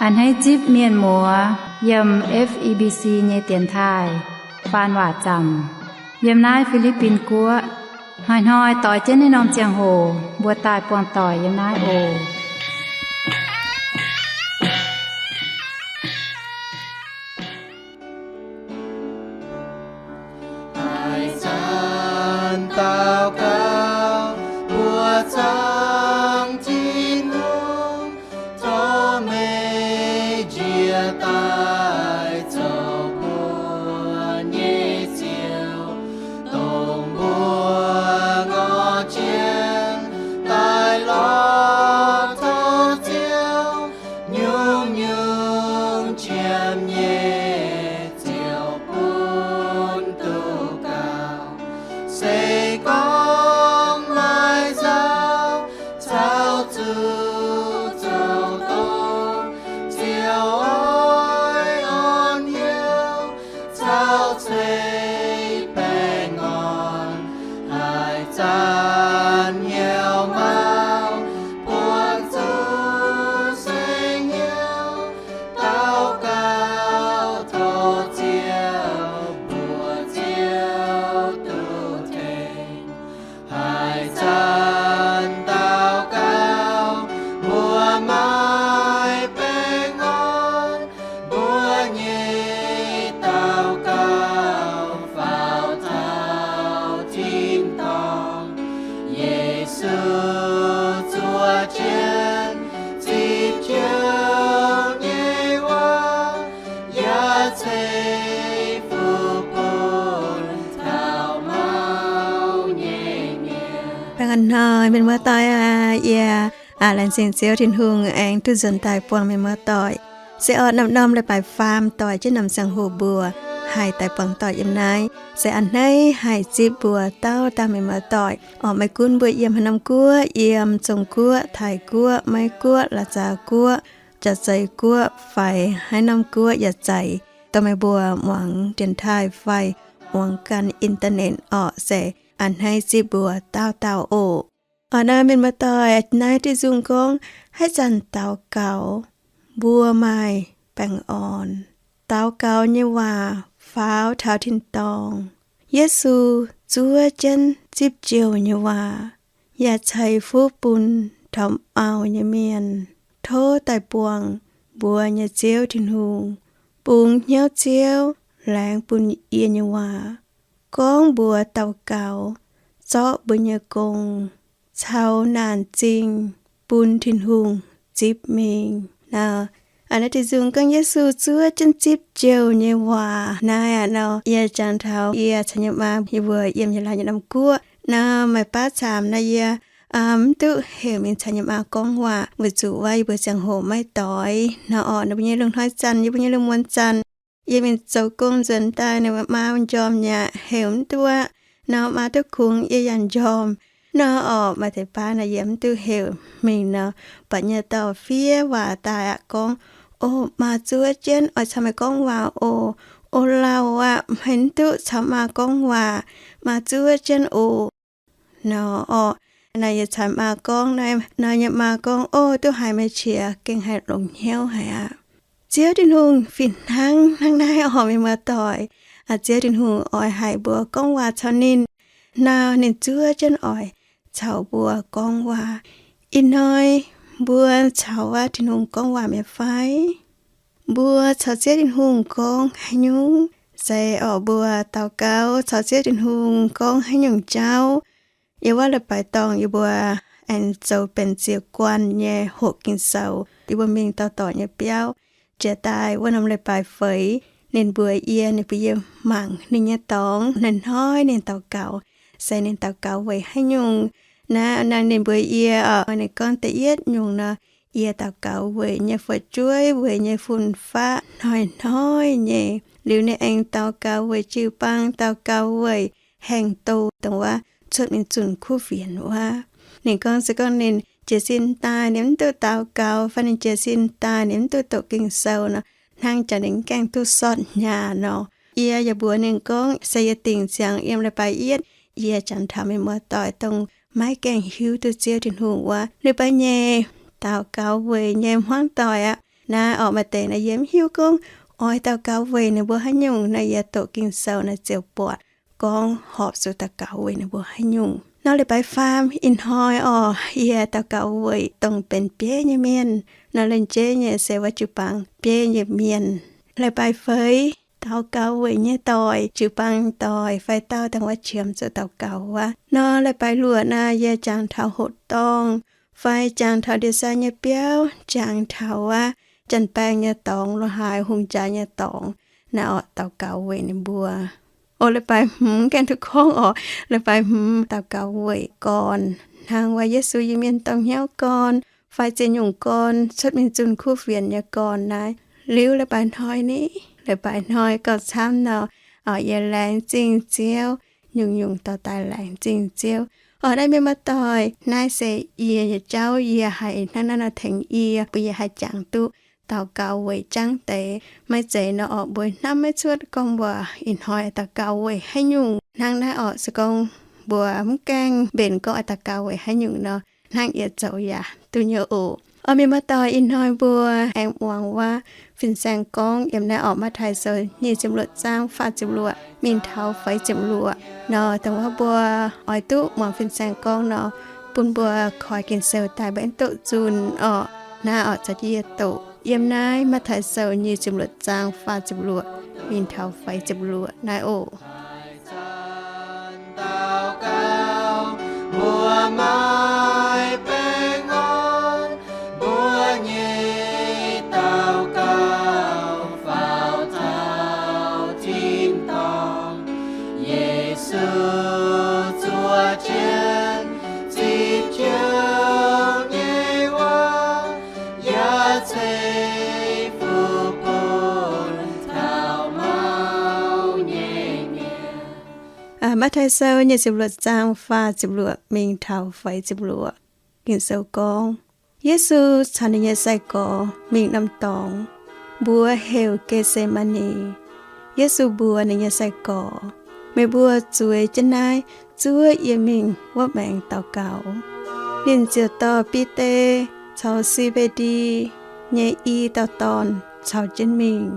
A'hneiv zipv mienh muoz yiem F E B C nyei dienx taaih faan waac zaamc yiem naaiv Fi^li^bin Guoqv. Hnoi-hnoi doix jienv naaiv norm ziangh hoc mbuo daaih buangh doic yiem naaiv oc. Haaix zanc daux gaux mbuo zaangc Tin-Hungh, tov meih njiec daaih zoux mbuo nyei Ziouv, dongh mbuo ngorc jienv daaih lorz tov Ziouv, nyungc-nyungc qiemx nyei ziouc bun duqv gaux. Se gorngv maaih nzauh caux zuqc zoux dongh, Ziouv oix orn hnyouv caux ceix baengh orn. Haaix zanc hnyouv mauv, buangh zuqc seix hnyouv, daux gaux tov Ziouv, mbuox Ziouv duqv tengx. Haaix zanc daux gaux mbuo maaih baengh orn, mbuo nyei daux gaux faaux taux tin-dorngh. Yesu zuov jienv zipv jouh nyei waac, yaac ceix fuqv bun taux mauv nyei mienh. Baengh orn hnoi mienh muoz-doic aac, yie aac laengz zingh Ziouv Tin-Hungh aengx duqv nzuonx daaih buangh mienh muoz-doic. Se orqc, norm-norm leiz-baaix faam doix jienv norm ziangh hoc mbuo haih daaih buangh doic yiem naaiv. Se a'hneiv haih zipv mbuo dauh dauh mienh muoz-doic. Orqc, maiv gunv mbuo yiem haaix norm guoqv, yiem Zong-Guoqv, Taiv-Guoqv, Meiv-Guoqv, La'zaax Guoqv, Jaav-Zeiz Guoqv, fai haaix norm guoqv yaac zeiz, dongh meih mbuo muangx dienx taaih fai muangx ganh internet orqc, se a'hneiv zipv mbuo dauh dauh oc. Orqc, naaiv mienh muoz-doic, naaiv diuh nzung gorngv haaix zanc daux gaux mbuo maaih baengh orn. Daux gaux nyei waac faaux taux tin-dorngh. Yesu zuov jienv zipv jouh nyei waac, yaac ceix fuqv bun taux mauv nyei mienh. Tov daaih buangh mbuo nyei Ziouv Tin-Hungh, bungx hnyouv Ziouv laengz bun yie nyei waac, gorngv mbuo daux gaux, zorqv mbuo nyei gong caux naanc zingh bun Tin-Hungh zipv mingh nor. A'hneiv diuh nzung gorngv Yesu zuov jienv zipv jouh nyei waac naaiv aqv nor, yie jangx taux yie caux yie maa yie mbuo yiem yie laanh nyei norm guoqv nor, maaih baav caamx nor yie mv duqv heuc mingh caux yie maa gorngv waac, weic zuqc wuov yie mbuo ziangh hoc maiv doix nor orqc. Ninh mbuo nyei lungh hnoi zanc, yie mbuo nyei lungh muonz zanc, yie mingh zoux gong nzuonx daaih, ninh maa njormh yaac heuc mv duqv aqv nor, maa duqv kungx yie yaac njormh nor orqc. Maaih deix baav nor yie mv duqv heuc mingh nor, buatc nyei dorh fiev waac daaih aqv gorngv, O maa, zuov jienv oix caux meih gorngv waac oc. O lauh aqv, meih mv duqv caux maa gorngv waac. Maa, zuov jienv oc. Nor orqc, naaiv yie caux maa gorngv, naaiv nor yie maa gorngv, O, duqv haiz meih qiex gengh haih longx hnyouv haic aqv. Ziouv Tin-Hungh fih hnangv hnangv naaiv orqc, mienh muoz-doic. Ziouv Tin-Hungh oix haic mbuo gorngv waac caux ninh. Nor ninh zuov jienv oix caux mbuo gorngv waac. Ih hnoi mbuo caux wuov Tin-Hungh gorngv waac mi'aqv fai? Mbuo caux Ziouv Tin-Hungh gorngv haaix nyungc? Se orqc, mbuo daux gaux caux Ziouv Tin-Hungh gorngv haaix nyungc jauv? Yiem wuov leiz-baaix dorngh yie mbuo aengx zoux benx ziec guanh nyei hoqc Ging-Sou. Yie mbuo mingh dorh doic nyei biauv. Jiex daaih wuov norm leiz-baaix feix, ninh mbuox yie, ninh bun yie mangc ninh nyei dorngx hnoi-hnoi ninh daux gaux, se ninh daux gaux weic haaix nyungc. Naaiv ninh mbuox yie orqc, ninh gorngv da'yietv nyungc nor, yie daux gaux weic nyei fu'jueiv, weic nyei fun-faqv hnoi-hnoi nyei. Liuz ninh aengx daux gaux weic jiu-baang, daux gaux weic haengh doh dongh wuov cuotv mingh zunh kuv fienx wuov. Ninh gorngv se gorngv ninh jiez sin daaih ninh mv duqv daux gaux, fai ninh jiez sin daaih ninh mv duqv doqc Ging-Sou nor, hnangv jaax ninh mv gaengh duqv sortv hnyaax nor. Yie yaac mbuox ninh gorngv se yie dingc ziangx yiem leiz-baaix yietv, yie jangx taux mienh muoz-doic dongh maiv gaengh hiuv duqv Ziouv Tin-Hungh wuov, ninh mbuo nyei daux gaux weic nyei hmuangv doic aqv. Naaiv orqc, maaih deix naaiv yie mv hiuv gorngv oix daux gaux weic ninh mbuo haaix nyungc. Naaiv yie doqc Ging-Sou naaiv ziouc buatc gorngv horpc zuqc daux gaux weic ninh mbuo haaix nyungc. Nor leiz-baaix faam ih hnoi orqc, yie daux gaux weic dongh benx bieiv nyei mienh. Nor lengc jeiv nyei se wuov jiu-baang bieiv nyei mienh. Leiz-baaix feix, daux gaux weic nyei doic, jiu-baang doic fai dauh dangh wuov qiemx zuqc daux gaux wuov. Nor leiz-baaix luoqc naaiv yie jangx taux hoqc dorngh fai jangx taux ndie-sai nyei biauv, jangx taux wuov janx-baeng nyei dorngx lo haaix hungh jaaix nyei dorngx. Naaiv orqc, daux gaux weic ninh mbuo. Orqc, leiz-baaix hmz gaengh duqv gorngv orqc, leiz-baaix hmz daux gaux weic gorn, hnangv wuov Yesu Iu-Mienh dorng hnyouv gorn fai ziex nyungc gorn cuotv mingh zunh kuv fienx nyei gorn naaiv. Liuz leiz-baaix hnoi ni, leiz-baaix hnoi gauh camv nor, orqc, yie laengz zingh Ziouv, nyungc-nyungc dorh daaih laengz zingh Ziouv. Orqc, naaiv mienh muoz-doic, naaiv se yie nyei jauv, yie haiz hnangv naaiv nor tengx yie, bun yie haih jangx duqv daux gaux weic jangv deix. Maiv zeiz nor orqc, mbuo hnamv maiv cuotv gorngv mbuo ih hnoi daux gaux weic haaix nyungc. Hnangv naaiv orqc, se gorngv mbuo mv gaengh mbenc gorngv oix daux gaux weic haaix nyungc nor, hnangv yie zoux yaac duqv nyei oc. Orqc, mienh muoz-doic, ih hnoi mbuo aengx muangx wuov fin-saeng gorngv yiem naaiv orqc, Matv^tai Sou nyic ziepc luoqc zaang faah ziepc luoqc mingh taux feix ziepc luoqc nor. Dongh wuov mbuo oix duqv muangx fin-saeng gorngv nor, bun mbuo koi Ging-Sou daaih mbuo aengx doqc nzunc orqc. Naaiv orqc, caux jienv yie doqc yiem naaiv Matv^tai Sou nyic ziepc luoqc zaang faah ziepc luoqc mingh taux feix ziepc luoqc naaiv oc. Daux gaux, mbuo maiv baengh orn, mbuo nyei daux gaux faaux taux tin-dorngh. Yesu zuov jienv zipv jiouv nyei wuov, yaac ceix fuqv bun taux mauv nyei mienh. Matv^tai Sou nyic ziepc luoqc zaang faah ziepc luoqc mingh taux feix ziepc luoqc. Ging-Sou gorngv, Yesu caux ninh nyei sai-gorx mingh norm dorngx, mbuox heuc Ge^se^maa^ni. Yesu mbuox ninh nyei sai-gorx, Meih mbuo zueiz jienv naaiv zuov yie mingh wuov maengx daux gaux. Ninh ziouc dorh Bide caux Si^mbe^ndi nyei i dauh dorn caux jienv mingh.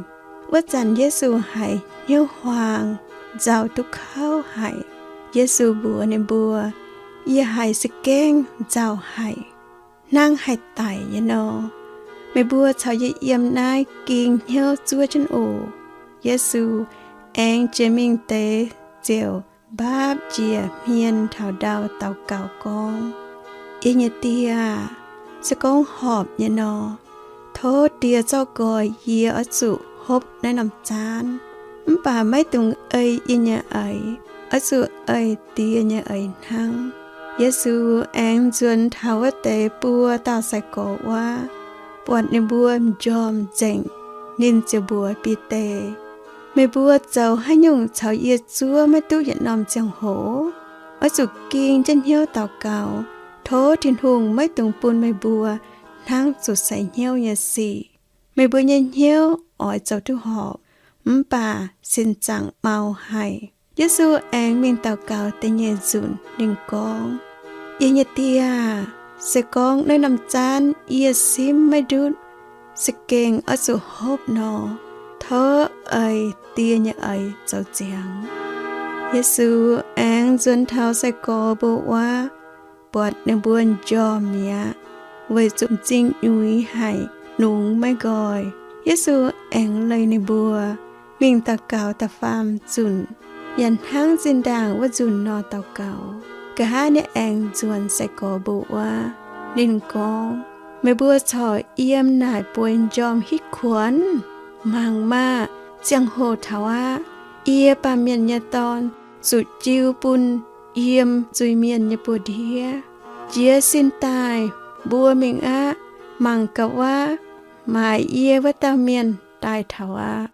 Wuov zanc Yesu haiz hnyouv huaang, nzauh duqv kauv haic. Yesu mbuox ninh mbuo, Yie haiz za'gengh nzauh haic, hnangv haih daic nyei nor. Meih mbuo caux yie yiem naaiv ging hnyouv zuov jienv oc. Yesu aengx jiex mingh deix ziouc mbaapv njiec hmien taux ndau daux gaux gorngv, Yie nyei Die aah! Se gorngv horpc nyei nor, tov Die zorqv nqoi yie oix zuqc hopv naaiv norm zaanv. Mv baac maiv dungx ei yie nyei eix, oix zuqc ei Die nyei eix hnangv. Yesu aengx nzuonx taux wuov deix buo dauh sai-gorx wuov, buatc ninh mbuo m'njormh nzengc, ninh ziouc mbuox Bide, Meih mbuo zoux haaix nyungc caux yie zuov maiv duqv yietc norm ziangh hoc? Oix zuqc ging jienv hnyouv daux gaux, tov Tin-Hungh maiv dungx bun meih mbuo hnangv zuqc seix hnyouv nyei sic. Meih mbuo nyei hnyouv oix zoux duqv horpc, mv baac sin zaangc mau haic. Yesu aengx mingh daux gaux da'nyeic nzunc. Ninh gorngv, Yie nyei Die aah! Se gorngv naaiv norm zaanv yie simv maiv ndutv, za'gengh oix zuqc hopv nor, tov ei Die nyei eix zoux ziangx. Yesu aengx nzuonx taux sai-gorx mbuo wuov, buatc ninh mbuo m'njormh mi'aqv, weic zuqc m'zing nyuix haic, nungx maiv nqoi. Yesu aengx leih ninh mbuo mingh daux gaux da'faam nzunc, yaac hnangv zinh ndaangc wuov nzunc nor daux gaux. Nqa'haav ninh aengx nzuonx sai-gorx mbuo wuov. Ninh gorngv, Meih mbuo corc yiem naaic bueix m'njormh hitv kuonx? Mangc maah! Ziangh hoc taux aqv. Yie Baamh Mienh nyei Dorn zuqc jiu bun yiem zuiz-mienh nyei buoz-ndiev. Jiez sin daaih, mbuo mingh aqv. Mangc gaax wuov, maaiz yie wuov dauh mienh daaih taux aqv.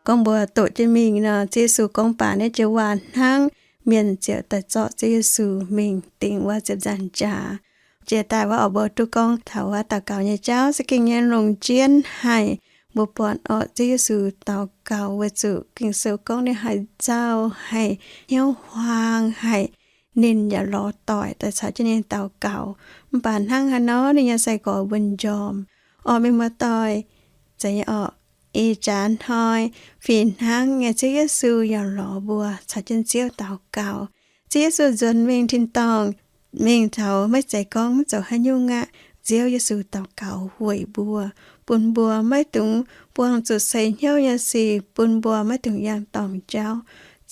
Gorngv mbuo doqc jienv mingh nor, Ziouv Yesu gorngv baac naaiv joux waac hnangv, mienh ziouc daaih zorqv Ziouv Yesu mingh dingc wuov ziepc nzaangc jaax. Jiex daaih wuov orqc, mbuo duqv gorngv taux wuov daux gaux nyei jauv za'gengh nyei longc jienv haic. Mbuo buatc orqc, Ziouv Yesu daux gaux weic zuqc Ging-Sou gorngv ninh haiz nzauh haic, hnyouv huaang haic. Ninh yaac lorz doic daaih caux jienv ninh daux gaux. Mv baac hnangv haaix nor ninh nyei sai-gorx mbuo m'njormh. Orqc, mienh muoz-doic, Zeiz nyei orqc. Ih jaax hnoi fih hnangv nyei Ziouv Yesu yaac lorz mbuo caux jienv Ziouv daux gaux. Ziouv Yesu nzuonx mingh tin-dorngh, mingh taux maiv zeiz gorngv mv zoux haaix nyungc aqv. Ziouv Yesu daux gaux weic mbuo, bun mbuo maiv dungx buangh zuqc seix hnyouv nyei sic, bun mbuo maiv dungx yangh dorngc jauv.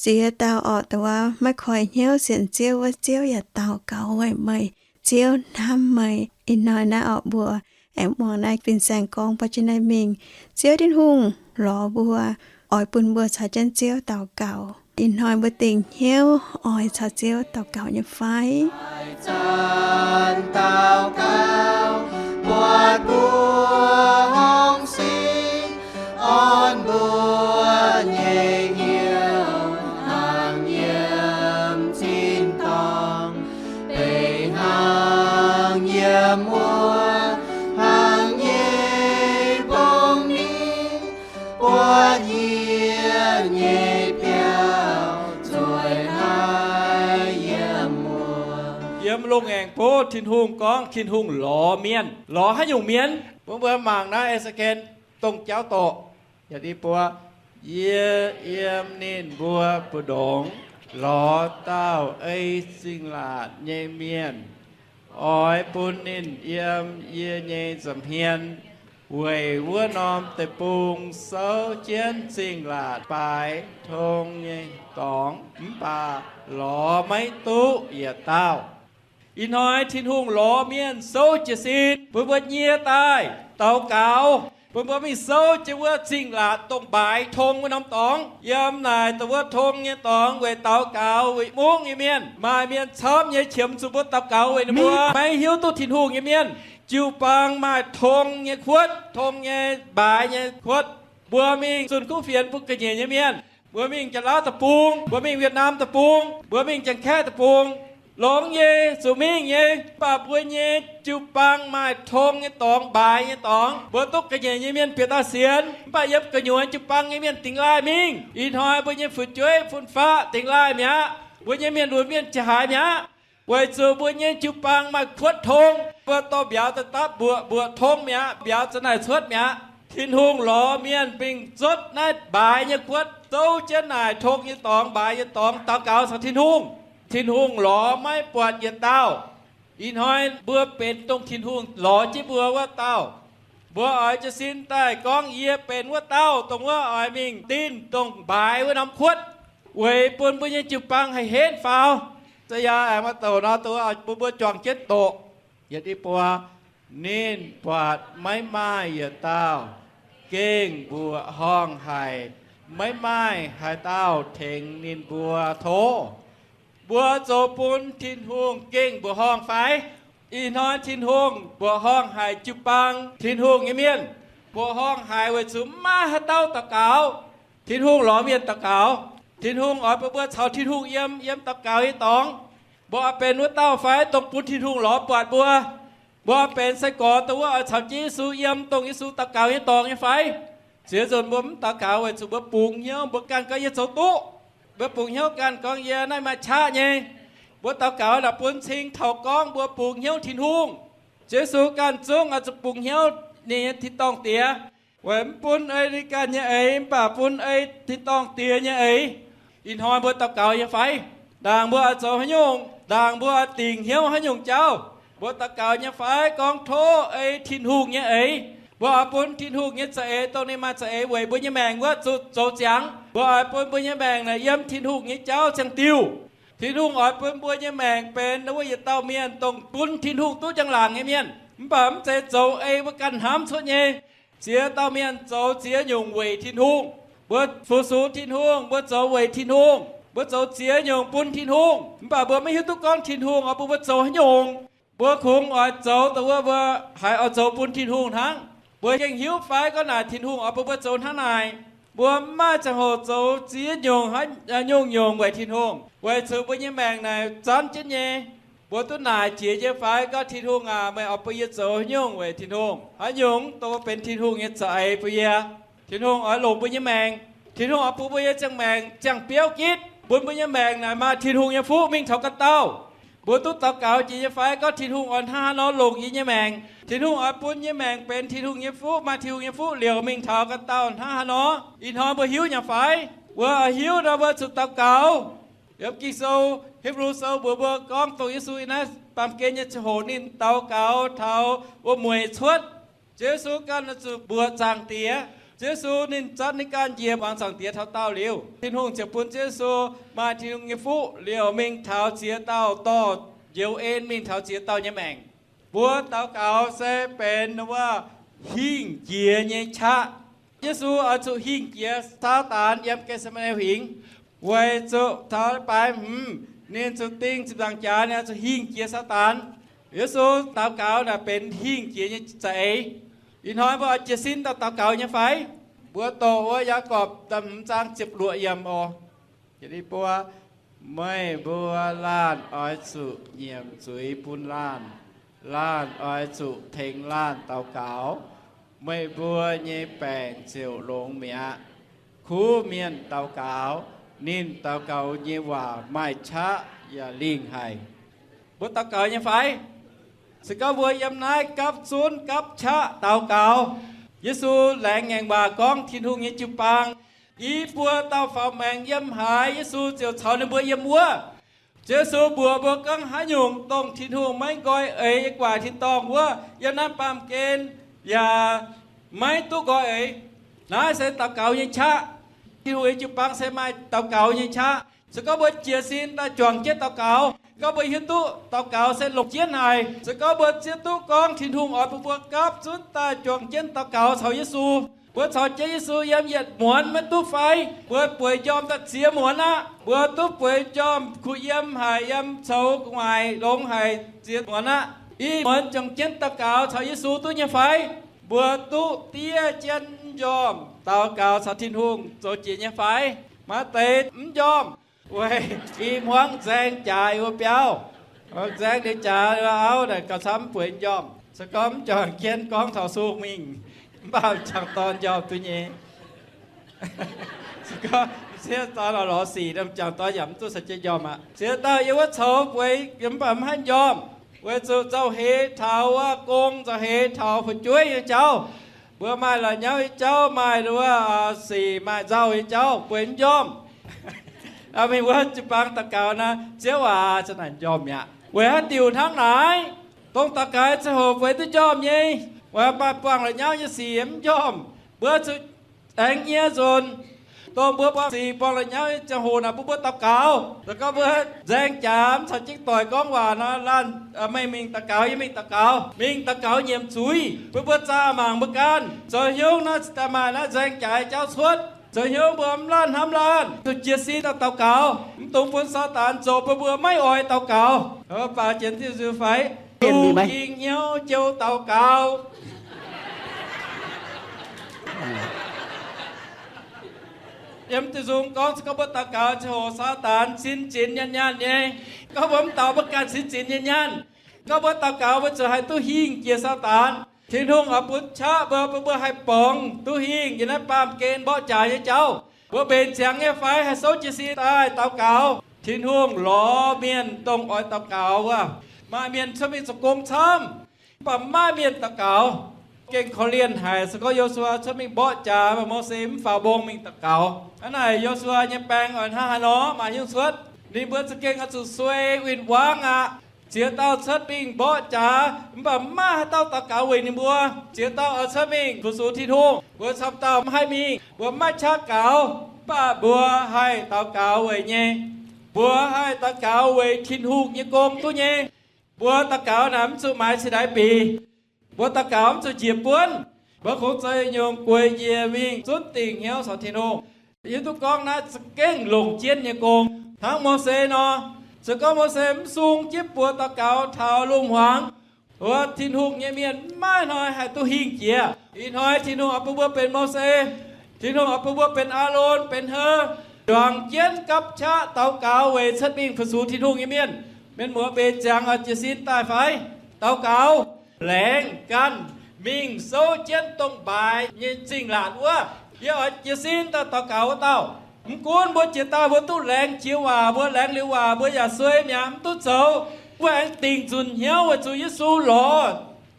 Ziex dauh orqc, dongh wuov maiv koi hnyouv sienx Ziouv wuov, Ziouv yaac daux gaux weic meih. Ziouv hnamv meih. Ih hnoi naaiv orqc, mbuo aengx muangx naaiv fin-saeng gorngv baav jienv naaiv mingh. Ziouv Tin-Hungh lorz mbuo, oix bun mbuo caux jienv Ziouv daux gaux. Ih hnoi mbuo dingc hnyouv oix caux Ziouv daux gaux nyei fai? Zanc daux gaux, buatc mbuo hungh singx, orn mbuo nyei hnyouv, hnangv yiem tin-dorngh, beiv hnangv yiem wuov, hnangv nyei mbong mingh, buatc yie nyei biauv zueiz haiv yiem wuov. Yiem lungh aengx bov Tin-Hungh gorngv Tin-Hungh lorz mienh. Lorz haaix nyungc mienh? Mbuo, mbuo mangc naaiv E^se^ken dongh jauv doqc, yietc i buo, yie yiem ninh mbuo mbu'ndongx lorz dauh ei zingh laatc nyei mienh, oix bun ninh yiem yie nyei nza'hmien, weic wuov norm deic-bung souv jienv zingh laatc baaix tong nyei dorngx, mv baac lorz maiv duqv yietc dauh. Ih hnoi Tin-Hungh lorz mienh souv jiez sin bun mbuo nyie daaih daux gaux, bun mbuo mingh souv jienv wuov zingh laatc dongh baaix tong wuov norm dorngx. Yiem naaic dongh wuov tong nyei dorngx weic daux gaux, weic mungv nyei mienh. Maaih mienh camv nyei qiemx zuqc mbuo daux gaux weic ninh mbuo. Maiv hiuv duqv Tin-Hungh nyei mienh, jiu-baang maaih tong nyei kuotv, tong nyei mbaaix nyei kuotv. Mbuo mingh zunh kuv fienx bun ga'nyiec nyei mienh. Mbuo mingh Janx-Laauv deic-bung, mbuo mingh Wietc^naam deic-bung, mbuo mingh Janx-Kaeqv deic-bung, longx nyei, zuqc mingh nyei. Mv baac mbuo nyei jiu-baang maaih tong nyei dorngx, mbaaix nyei dorngx, mbuo duqv ga'nyiec nyei mienh bieqc daaih sienx. Mv baac yiem gu'nyuoz jiu-baang nyei mienh dingx laaih mingh. Ih hnoi mbuo nyei fu'jueiv fun-faqv dingx laaih mi'aqv. Mbuo nyei mienh lunx mienh qiex haic mi'aqv. Weic zuqc mbuo nyei jiu-baang maaih kuotv tong, mbuo dorh mbiauz daaih dapv mbuoqc, mbuoqc tong mi'aqv, mbiauz za'naaic cuotv mi'aqv. Tin-Hungh lorz mienh mingh cuotv naaiv mbaaix nyei kuotv, zouv jienv naaic tong nyei dorngx, mbaaix nyei dorngx, daux gaux caux Tin-Hungh. Tin-Hungh lorz maiv buatc yietc dauh. Ih hnoi mbuo benx dongh Tin-Hungh lorz jienv mbuo wuov dauh. Mbuo oix jiez sin daaih gorngv, yie benx wuov dauh dongh wuov oix mingh dinh dongh mbaaix wuov norm kuotv, weic bun mbuo nyei jiu-baang haih henv faaux. Za'yaah aengx maaih douc nor, dongh wuov bun mbuo juangc jienv doqc. Yietc i buo, ninh buatc maiv maaih yietc dauh gengh mbuoqc horngh haic, maiv maaih haaix dauh tengx ninh mbuo tov. Mbuo zoux bun Tin-Hungh gengh mbuoqc horngh fai? Ih hnoi Tin-Hungh mbuoqc horngh haic jiu-baang Tin-Hungh nyei mienh. Mbuoqc horngh haic weic zuqc maiv maaih haaix dauh daux gaux. Tin-Hungh lorz mienh daux gaux. Tin-Hungh oix bun mbuo caux Tin-Hungh yiem, yiem daux gaux nyei dorngx. Mbuo oix benx wuov dauh fai dongh bun Tin-Hungh lorz buatc mbuo? Mbuo oix benx sai-gorx dongh wuov oix caux jienv Yesu yiem, dongh Yesu daux gaux nyei dorngx nyei fai? Ziex nzunc mbuo mv daux gaux weic zuqc mbuo bungx hnyouv, mbuo ganh gorngv yie zoux duqv. Mbuo bungx hnyouv ganh gorngv yie naaiv maaih qaqv nyei. Mbuo daux gaux naaic bun cing taux gorngv mbuo bungx hnyouv Tin-Hungh. Ziouv Yesu ganh zungv oix zuqc bungx hnyouv ninh nyei tin-dorngh Diex, weic mv bun ei ninh ganh nyei eix, mv baac bun ei tin-dorngh Diex nyei eix. Ih hnoi mbuo daux gaux nyei fai? Ndaangc mbuo oix zoux haaix nyungc, ndaangc mbuo oix dingc hnyouv haaix nyungc jauv, mbuo daux gaux nyei fai gorngv tov ei Tin-Hungh nyei eix? Mbuo oix bun Tin-Hungh nyei za'eix, dongh ninh maaih za'eix weic mbuo nyei maengc wuov, zuqc zoux ziangx. Mbuo oix bun mbuo nyei maengc naaic yiem Tin-Hungh nyei jauv ziangh diuh. Tin-Hungh oix bun mbuo nyei maengc benx wuov yietc dauh mienh dongh bun Tin-Hungh duqv njang-laangc nyei mienh, mv baac mv zeiz zoux ei mbuo ganh hnamv cuotv nyei. Ziex dauh mienh zoux ziex nyungc weic Tin-Hungh. Mbuo fu-sux Tin-Hungh, mbuo zoux weic Tin-Hungh, mbuo zoux ziex nyungc bun Tin-Hungh, mv baac mbuo maiv hiuv duqv gorngv Tin-Hungh oix bun mbuo zoux haaix nyungc. Mbuo kungx oix zoux dongh wuov mbuo haiz oix zoux bun Tin-Hungh hnangv. Mbuo gengh hiuv fai gorngv naaic Tin-Hungh oix bun mbuo zoux hnangv naaic? Mbuo mv maaih ziangh hoc zoux ziex nyungc haaix nyungc nyungc weic Tin-Hungh, weic zuqc mbuo nyei maengc naaic zanv jienv nyei. Mbuo duqv naaic jiex nyei fai gorngv, Tin-Hungh aac, meih oix bun yie zoux haaix nyungc weic Tin-Hungh? Haaix nyungc dongh wuov benx Tin-Hungh nyei za'eix bun yie? Tin-Hungh oix longc mbuo nyei maengc. Tin-Hungh oix bun mbuo nyei ziangh maengc ziangh biouv gitv, bun mbuo nyei maengc naaic maaih Tin-Hungh nyei fuqv mingh taux ganh dauh. Mbuo duqv daux gaux jiex nyei fai? Gorngv Tin-Hungh oix hnangv haaix nor longc yie nyei maengc, Tin-Hungh oix bun yie nyei maengc benx Tin-Hungh nyei fuqv, maaih Tin-Hungh nyei fuqv liouc mingh taux ganh dauh hnangv haaix nor, ih hnoi mbuo hiuv nyei fai? Mbuo oix hiuv nor mbuo zuqc daux gaux. Yiem Ging-Sou, Hipv^lu Sou mbuox mbuo gorngv dongh Yesu yiem naaiv baamh gen nyei ziangh hoc ninh daux gaux taux wuom-mueic cuotv. Ziouv Yesu ganh zuqc mbuoqc Zaangc Diex. Ziouv Yesu ninh zatv ninh ganh njiec muangx Zaangc Diex taux daauh liuz, Tin-Hungh ziouc bun Ziouv Yesu maaih Tin-Hungh nyei fuqv liouc mingh taux ziex dauh dorh, njoux en mingh taux ziex dauh nyei maengc. Mbuo daux gaux se benx wuov hingh jiex nyei qaqv. Yesu oix zuqc hingh jiex Saadaan yiem Getc^se^maa^ne Huingx, weic zuqc taux baaix hmz ninh zuqc ding ziepc nzaangc jaax, ninh oix zuqc hingh jiex Saadaan. Yesu daux gaux naaic benx hingh jiex nyei za'eix. Ih hnoi mbuo oix jiez sin daux gaux nyei fai? Mbuo doqc wuov Yaagorpc da'hmz zaang ziepc luoqc yiemc oc. Meih mbuo laanh oix zuqc nyiemc zuiz bun laanh. Laanh oix zuqc tengx laanh daux gaux. Meih mbuo nyei baengc ziouc longx mi'aqv. Kuv mienh daux gaux, ninh daux gaux nyei waac maaih qaqv yaac lingh haic. Mbuo daux gaux nyei fai? Se gorngv mbuo yiem naaiv gapv zunv gapv qaqv daux gaux, Yesu laengz ngaengc waac gorngv Tin-Hungh nyei jiu-baang, i buo dauh faaux maengx yiem haaix, Yesu ziouc caux ninh mbuo yiem wuov. Ziouv Yesu mbuox mbuo gorngv haaix nyungc dongh Tin-Hungh maiv nqoi eix nyei gu'nguaaic tin-dorngh wuov, yiem naaiv baamh gen yaac maiv duqv nqoi eix. Naaiv se daux gaux nyei qaqv. Tin-Hungh nyei jiu-baang se maaih daux gaux nyei qaqv. Se gorngv mbuo jiez sin daaih juangc jienv daux gaux, gorngv mbuo hiuv duqv daux gaux se longc jienv haic. Se gorngv mbuo zieqv duqv gorngv Tin-Hungh oix bun mbuo gapv zunv daaih juangc jienv daux gaux caux Yesu, mbuo caux jienv Yesu yiem yietc muonz maiv duqv fai? Mbuo bueix njormh daaih ziex muonz aqv. Mbuo duqv bueix njormh kuh yiem haic, yiem coux gu'nguaaic longx haic ziex muonz aqv. Ih muonz juangc jienv daux gaux caux Yesu duqv nyei fai? Mbuo duqv diev jienv njormh daux gaux caux Tin-Hungh zoux jiex nyei fai? Maaih deix mv njormh, weic i hmuangv nzaeng jaax wuov biauv, nzaeng liuz jaax wuov auv naaic gauh camv mv bueix njormh. Se gorngv mv juangc jienv gorngv taux sung mingh, mv baac m'jangc dorn njormh duqv nyei. Se gorngv m'sieqv dorn lorz sic, m'jangc dorn yaac mv duqv caux jienv njormh aqv. Ziex dauh yiem wuov coux bueix mv baac mv haih njormh, weic zuqc nzauh heix taux wuov gong, nzauh heix taux fu'jueiv nyei jauv. Mbuo maaih la'nyauv nyei jauv, maaih wuov sic, maaih nzauh nyei jauv, bueix mv njormh. Mingh wuov jiu-baang daux gaux naaic, Ziouv aac, za'naaic njormh mi'aqv. Weic haaix diuc hnangv naaic? Dongh daux gaux ziangh hoc bueix duqv njormh nyei, weic maaih buangh la'nyauv nyei sic mv njormh. Mbuo zuqc aengx nyie nzunc, dongh mbuo buangh sic buangh la'nyauv nyei ziangh hoc naaic bun mbuo daux gaux. Se gorngv mbuo nzaeng jaax mv caux jienv doic gorngv waac nor, laanh, meih mingh daux gaux, yie mingh daux gaux, mingh daux gaux nyiemc zuiz, bun mbuo zaah mangc mbuo ganh zoux hnyouv naaiv cingx daaih maaih naaiv nzaeng jaax jauv cuotv. Zoux hnyouv mbuo mv laanh hnamv laanh, zuqc jiez sin daux gaux, mv dungx bun Saadaan zoux bun mbuo maiv oix daux gaux. Baaux jienv diuh nzuih fai? Ging hnyouv jou daux gaux. Yiem diuh nzung gorngv, se gorngv mbuo daux gaux ziangh hoc Saadaan sin zinx nyaanh nyaanh nyei. Gorngv mbuo mv daux, mbuo ganh sin zinx nyaanh nyaanh. Gorngv mbuo daux gaux mbuo ziouc haih duqv hingh jiex Saadaan. Tin-Hungh oix bun qaqv mbuo, bun mbuo haih borngz duqv hingh yiem naaiv baamh gen mborqv jaax nyei jauv. Mbuo mbenc ziangx nyei fai? Haih souv jiez sin daaih daux gaux. Tin-Hungh lorz mienh dongh oix daux gaux wuov. Maaih mienh cuotv mingh zoux gong camv, mv baac mv maaih mienh daux gaux. Gengh korv-lienh haic. Se gorngv Yo^su^waa cuotv mingh mborqv jaax, Mose mv faaux mbong mingh daux gaux. Hnangv naaic Yo^su^waa nyei baeng oix hnangv haaix nor maaih hnyouv cuotv? Ninh mbuo za'gengh oix zuqc suei win-wangv aqv. Ziex dauh cuotv mingh mborqv jaax, mv baac mv maaih haaix dauh daux gaux weic ninh mbuo. Ziex dauh oix cuotv mingh fu-sux Tin-Hungh. Mbuo camv dauh mv haih mingh, mbuo mv maaih qaqv gaux, mv baac mbuo haih daux gaux weic nyei. Mbuo haih daux gaux weic Tin-Hungh nyei gong duqv nyei. Mbuo daux gaux naaic mv zuqc maaiz cingx ndaix bieqc. Mbuo daux gaux mv zuqc njiec buonv. Mbuo kungx zoux nyungc gueix njiec mingh zunv dingc hnyouv caux Tin-Hungh. Yie duqv gorngv naaiv za'gengh longc jienv nyei gong. Hnangv Mose nor, se gorngv Mose mv sung jienv buoz daux gaux taux lungh hmuangx, wuov Tin-Hungh nyei mienh mv maaih hnoi haih duqv hingh jiex. Ih hnoi Tin-Hungh oix bun mbuo benx Mose, Tin-Hungh oix bun mbuo benx Aalon, benx Hur, juangc jienv gapv qaqv daux gaux weic cuotv mingh fu-sux Tin-Hungh nyei mienh. Mienh muoz mbenc ziangx oix jiez sin daaih fai? Daux gaux, laengz ganh mingh souv jienv dongh mbaaix nyei zingh laatc wuov. Yie oix jiez sin daaih daux gaux wuov dauh. Mv gunv mbuo jiex daaih mbuo duqv laengz jiex waac, mbuo laengz liuz waac mbuo yaac suei mi'aqv, mv duqv zoux. Mbuo aengx dingc nzunc hnyouv weic zuqc Yesu lorz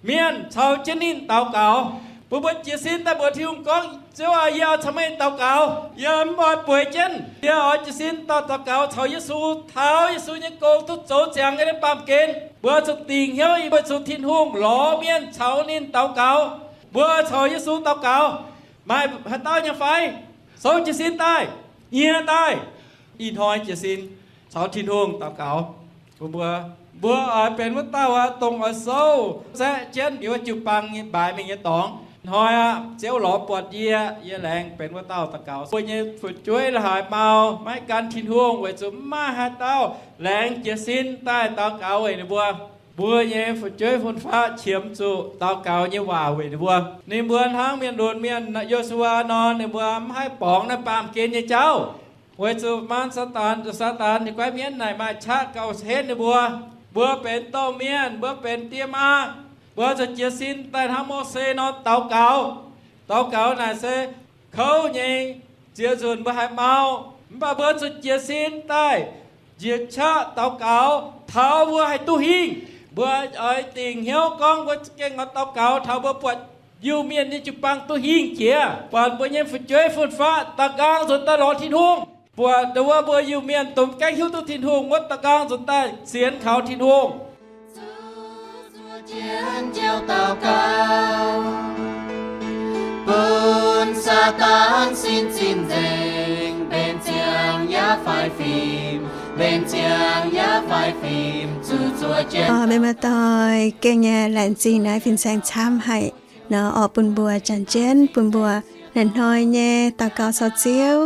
mienh caux jienv ninh daux gaux. Mbuo, mbuo jiez sin daaih mbuox Tin-Hungh gorngv, Ziouv aac, yie oix caux meih daux gaux. Yie mv oix bueix jienv. Yie oix jiez sin daaih daux gaux caux Yesu, taux Yesu nyei gong duqv zoux ziangx yiem naaiv baamh gen. Mbuo zuqc dingc hnyouv weic zuqc Tin-Hungh lorz mienh caux ninh daux gaux. Mbuo caux Yesu daux gaux. Maaih haaix dauh nyei fai? Souv jiez sin daaih, nyiex daaih, ih hnoi jiez sin caux Tin-Hungh daux gaux. Bun mbuo, mbuo oix benx wuov dauh aqv, dongh oix souv zaeqv jienv yiem wuov jiu-baang nyei mbaaix mingh nyei dorngx. Hnoi aqv, Ziouv lorz buatc yie, yie laengz benx wuov dauh daux gaux. Mbuo nyei fu'jueiv la'haaix mau maiv gan Tin-Hungh weic zuqc mv maaih haaix dauh laengz jiez sin daaih daux gaux weic ninh mbuo. Mbuo nyei fu'jueiv fun-faqv qiemx zuqc daux gaux nyei waac weic ninh mbuo. Ninh mbuo hnangv mienh lunx mienh Yo^su^waa nor, ninh mbuo mv haih borngz naaiv baamh gen nyei jauv. Weic zuqc maan Saadaan, Saadaan nyei guaiv mienv naaic maaih qaqv gauh henv ninh mbuo. Mbuo benx domh mienh, mbuo benx die maa, mbuo zuqc jiez sin daaih hnangv Mose nor daux gaux. Daux gaux naaic se kouv nyei, ziex nzunc mbuo haih mau. Mv baac mbuo zuqc jiez sin daaih njiec qaqv daux gaux taux mbuo haih duqv hingh. Mbuo oix dingc hnyouv gorngv mbuo za'gengh oix daux gaux taux mbuo buatc Iu-Mienh nyei jiu-baang duqv hingh jiex, buatc mbuo nyei fu'jueiv fun-faqv da'nqaang nzuonx daaih lorz Tin-Hungh, buatc ndongc wuov mbuo Iu-Mienh dongh mv gaengh hiuv duqv Tin-Hungh wuov da'nqaang nzuonx daaih sienx kaux Tin-Hungh. Zuqc zuov jienv Ziouv daux gaux, bun Saadaan sin zinh nzengc, mbenc ziangx yaac faix fim, mbenc ziangx yaac faix fim, zuqc zuov jienv. Meih muoz-doic gengh nyei laengz zingh naaiv fin-saeng camv haic nor, oix bun mbuo janx jienv bun mbuo naaic hnoi nyei daux gaux caux Ziouv,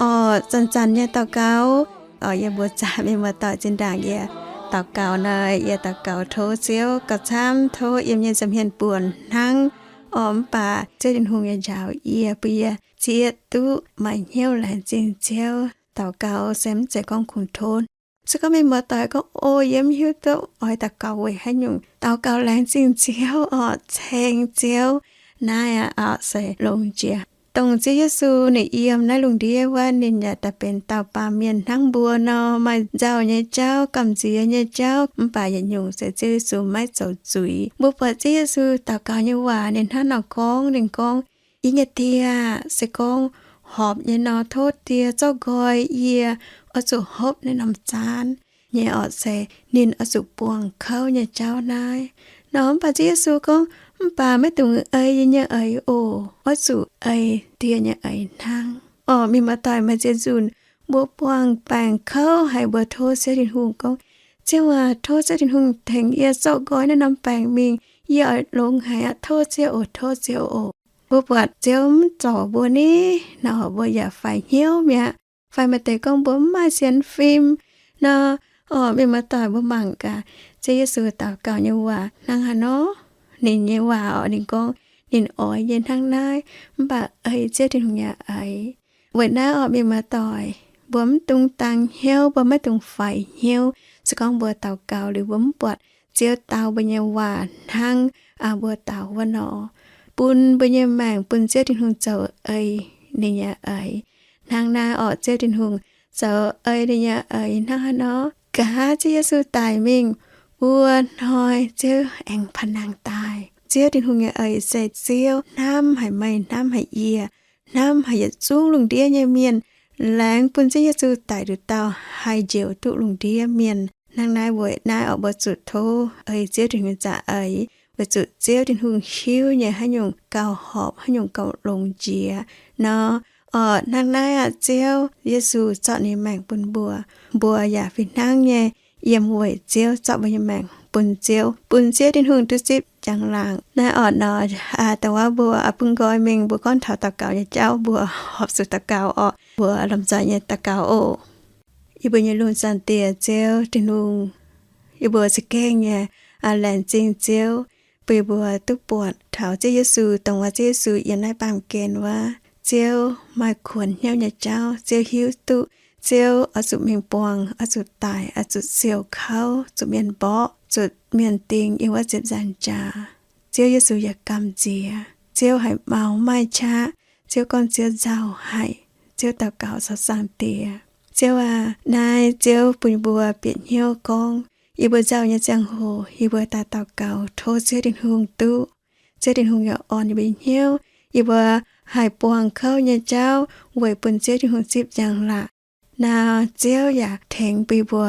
oix zanc-zanc nyei daux gaux. Oix yie mbuo zaqc meih muoz-doic zinh ndaangc yie daux gaux naaic, yie daux gaux tov Ziouv gauh camv, tov yiem nyei nza'hmien buonc hnangv. Oix mv baac Ziouv Tin-Hungh nyei njaaux yie, bun yie zieqv duqv maaih hnyouv laengz zingh Ziouv. Daux gaux se mv zeiz gorngv kungx tov. Se gorngv meih muoz-doic gorngv, O, yie mv hiuv duqv oix daux gaux weic haaix nyungc, daux gaux laengz zingh Ziouv orqc, ceng Ziouv. Naaiv aqv, oix se longx jiex. Dongh Ziouv Yesu ninh yiem naaiv lungh ndiev wuov, ninh yaac daaih benx dauh baamh mienh hnangv mbuo nor, maaih nzauh nyei jauv, gamh nziex nyei jauv, mv baac yietc nyungc se Ziouv Yesu maiv zoux zuiz. Mbuo buatc Ziouv Yesu daux gaux nyei waac ninh hnangv nor gorngv, ninh gorngv, Yie nyei Die aah! Se gorngv horpc nyei nor, tov Die zorqv nqoi yie, oix zuqc hopv naaiv norm zaanv nyei orqc, se ninh oix zuqc buangh kouv nyei jauv naaiv nor. Mv baac Ziouv Yesu gorngv, Mv baac maiv dungx ei yie nyei eix oc. Oix zuqc ei Die nyei eix hnangv. Orqc, mienh muoz-doic, maaih ziex nzunc mbuo buangh baengc kouv haic, mbuo tov Ziouv Tin-Hungh gorngv, Ziouv aac, tov Ziouv Tin-Hungh tengx yie zorqv nqoi naaiv norm baengc mingh. Yie oix longx haic aqv. Tov Ziouv oc, tov Ziouv oc. Mbuo buatc Ziouv mv zorc mbuo ni, nor mbuo yaac faix hnyouv mi'aqv. Fai maaih deix gorngv mbuo mv maaih sienx fim nor. Orqc, mienh muoz-doic, mbuo mangc gaax Ziouv Yesu daux gaux nyei waac hnangv haaix nor. Ninh nyei waac orqc, ninh gorngv ninh oix nyei hnangv naaiv, mv baac ei Ziouv Tin-Hungh nyei eix. Weic naaiv orqc, mienh muoz-doic, mbuo mv dungx dangx hnyouv, mbuo maiv dungx faix hnyouv. Se gorngv mbuo daux gaux liuz mbuo mv buatc Ziouv dau mbuo nyei waac hnangv mbuo daux wuov nor, bun mbuo nyei maengc bun Ziouv Tin-Hungh zoux ei ninh nyei eix. Hnangv naaiv orqc, Ziouv Tin-Hungh zoux ei ninh nyei eix hnangv haaix nor? Nqa'haav Ziouv Yesu daic mingh wuov hnoi, Ziouv aengx panh nangh daaih. Ziouv Tin-Hungh nyei eix se Ziouv hnamv haic meih, hnamv haic yie, hnamv haic yietc zungv lungh ndiev nyei mienh, laengz bun Ziouv Yesu daic nduqc dauh haih njoux duqv lungh ndiev mienh. Hnangv naaiv weic naaiv orqc, mbuo zuqc tov ei Ziouv Tin-Hungh nyei za'eix, weic zuqc Ziouv Tin-Hungh hiuv nyei haaix nyungc gauh horpc, haaix nyungc gauh longx jiex nor. Orqc, hnangv naaiv aqv, Ziouv Yesu zorqv ninh maengc bun mbuo, mbuo yaac fih hnangv nyei yiem weic Ziouv zorqv mbuo nyei maengc bun Ziouv, bun Ziouv Tin-Hungh duqv zipv njang-laangc. Naaiv orqc nor, dongh wuov mbuo bun nqoi mingh, mbuo gorngv taux daux gaux nyei jauv, mbuo horpc zuqc daux gaux orqc. Mbuo lomh nzoih nyei daux gaux oc. Yie mbuo nyei lungh zaangc Diex, Ziouv Tin-Hungh, yie mbuo za'gengh nyei laengz zingh Ziouv, bun yie mbuo duqv buatc taux Ziouv Yesu, dongh wuov Ziouv Yesu yiem naaiv baamh gen wuov, Ziouv maaih kuonx hnyouv nyei jauv. Ziouv hiuv duqv Ziouv oix zuqc mingh buangh, oix zuqc daic, oix zuqc siouc kouv, zuqc mienh mborqv, zuqc mienh ding yiem wuov ziepc nzaangc jaax. Ziouv Yesu yaac gamh nziex. Ziouv haiz mau maaih qaqv. Ziouv gorngv Ziouv nzauh haic. Ziouv daux gaux caux Zaangc Diex, Ziouv aac, naaiv Ziouv bun mbuo bieqc hnyouv gorngv Yie mbuo nzauh nyei ziangh hoc yie mbuo daaih daux gaux tov Ziouv Tin-Hungh duqv. Ziouv Tin-Hungh yaac orn yie mbuo nyei hnyouv, yie mbuo haih buangh kouv nyei jauv weic bun Ziouv Tin-Hungh zipv njang-laangc. Naaiv Ziouv yaac tengx bun yie mbuo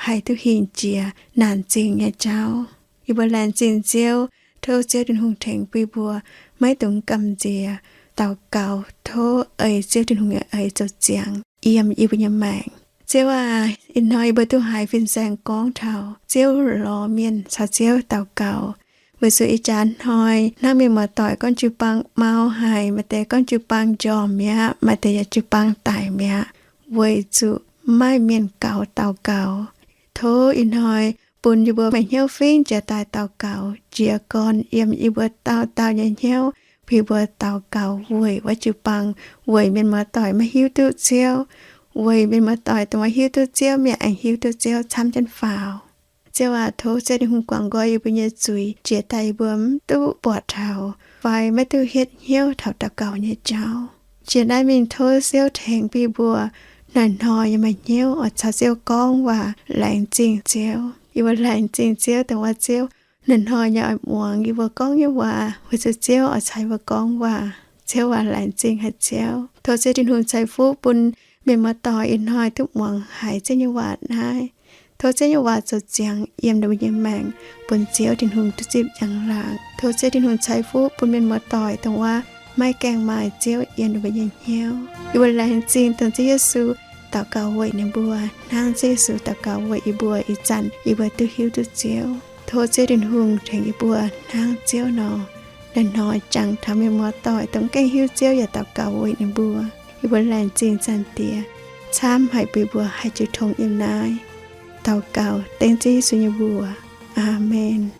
haih duqv hingh jiex naanc zingh nyei jauv. Yie mbuo laengz zingh Ziouv, tov Ziouv Tin-Hungh tengx bun yie mbuo maiv dungx gamh nziex daux gaux tov ei Ziouv Tin-Hungh nyei eix zoux ziangx yiem yie mbuo nyei maengc. Ziouv aac, ih hnoi yie mbuo duqv haiz fin-saeng gorngv taux Ziouv lorz mienh caux Ziouv daux gaux. Weic zuqc ih jaax hnoi hnangv mienh muoz-doic gorngv jiu-baang mau haic, maaih deix gorngv jiu-baang njormh mi'aqv, maaih deix yaac jiu-baang daic mi'aqv, weic zuqc maiv maaih mienh gaux daux gaux. Tov ih hnoi bun yie mbuo maaih hnyouv fingx jiex daaih daux gaux, jiez gorn yiem yie mbuo dauh dauh nyei hnyouv, bun yie mbuo daux gaux weic wuov jiu-baang, weic mienh muoz-doic maiv hiuv duqv Ziouv, weic mienh muoz-doic dongh wuov hiuv duqv Ziouv mienh aengx hiuv duqv Ziouv camv jienv faaux. Ziouv aac, tov Ziouv Tin-Hungh guangc nqoi yie mbuo nyei zuiz, jiex daaih yie mbuo mv duqv buatc taux fai maiv duqv hietv hnyouv taux daux gaux nyei jauv. Jiex naaiv mingh tov Ziouv tengx bun yie mbuo hnoi-hnoi yaac maaih hnyouv oix caux Ziouv gorngv waac laengz zingh Ziouv. Yie mbuo laengz zingh Ziouv dongh wuov Ziouv hnoi-hnoi nyei oix muangx yie mbuo gorngv nyei waac, weic zuqc Ziouv oix caux yie mbuo gorngv waac. Ziouv aac, laengz zingh haic Ziouv. Tov Ziouv Tin-Hungh ceix fuqv bun mienh muoz-doic ih hnoi duqv muangx haiz Ziouv nyei waac naaiv. Tov Ziouv nyei waac zoux ziangx yiem ninh mbuo nyei maengc, bun Ziouv Tin-Hungh duqv zipv njang-laangc. Tov Ziouv Tin-Hungh ceix fuqv bun mienh muoz-doic dongh wuov maiv gaengh maaih Ziouv yiem ninh mbuo nyei hnyouv. Yie mbuo laengz zingh dongh Ziouv Yesu daux gaux weic ninh mbuo, hnangv Ziouv Yesu daux gaux weic yie mbuo ih zanc yie mbuo duqv hiuv duqv Ziouv. Tov Ziouv Tin-Hungh tengx yie mbuo hnangv Ziouv nor, hnoi-hnoi jangx taux mienh muoz-doic dongh gengh hiuv Ziouv yaac daux gaux weic ninh mbuo. Yie mbuo laengz zingh Zaangc Diex camv haic bun yie mbuo haih jiu tong yiem naaiv. Daux gaux dengv Ziouv Yesu nyei mbuox. Aamen.